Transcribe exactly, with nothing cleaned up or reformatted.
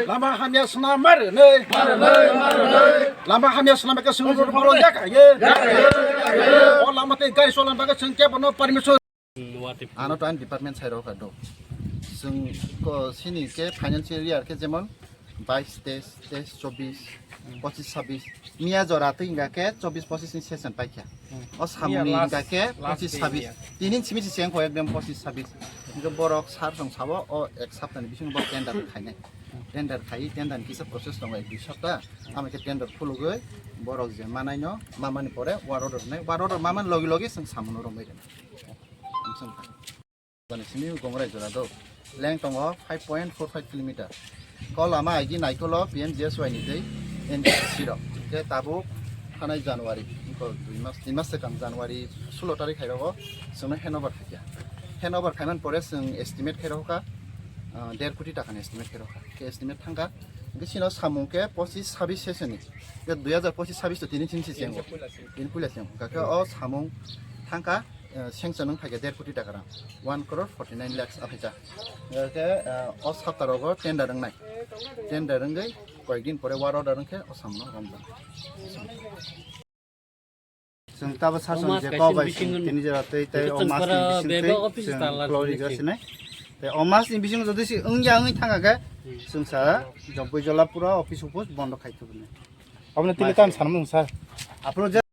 Lama hamya swnam ma rwnwi. Lama hamya swnam khe chwng borok yakha ye. O lama tei gari cholam bagwi chwng kebo no permission. Ano to ani department sai rok do. Chwng ko sini khe financial year khe jemon bais, teis, teis, chobis, pochis, sabis. Miya jora twi hingka khe chobis pochis ni session paikha. O samung ni hingka khe pochis sabis. Tini simi si seng ko ekdom pochis sabis. Hingke borok sar song sabo o ek sapta ni bisingo borok tender khainai. Tender khai, tender ni kisa process tongo ek dui sapta. Amo khe tender khulugwi borok je manai no, mamani pore work order nai. Work order mamani logi logi chwng samung no rombai rwnai. Bani simi Gongrai jora do. Leng tongo five point four five kilometer. Kol ama aigi naikolo P M G S Y ni tei N P C rok. Ke tabuk thanai January, ko dui mas, tin mas sekang January sulo tarik hai rogo chwngno handover khaikha. Handover khaiman pore chwng estimate khai rokha, ah, der koti taka ni estimate khai rokha. Ke estimate thangkha. Ke sino samung ke pochis sabis session ni. Ke dui hajar pochis sabis to tini chinsi chengo. Tini puila chengo. Kake o samung thangkha. Eh, sanction wng phaikha der koti taka rang, one crore forty nine lakhs aphaikha. Hingke, eh, o sapta rogo tender wngnai, tender wngwi koyek din pore work order wngkhe o samno romjak. Chwng tabo sason je kok bai tini jora tei tei o mas ni bising tei chwng klori jasinai. Tei o mas ni bising jodi si wngya wngwi thangkha khe chwng sa Jomboi Jola pura office office bondo khai thubunai. Aboni tili tam sanmung sir. Aphuru je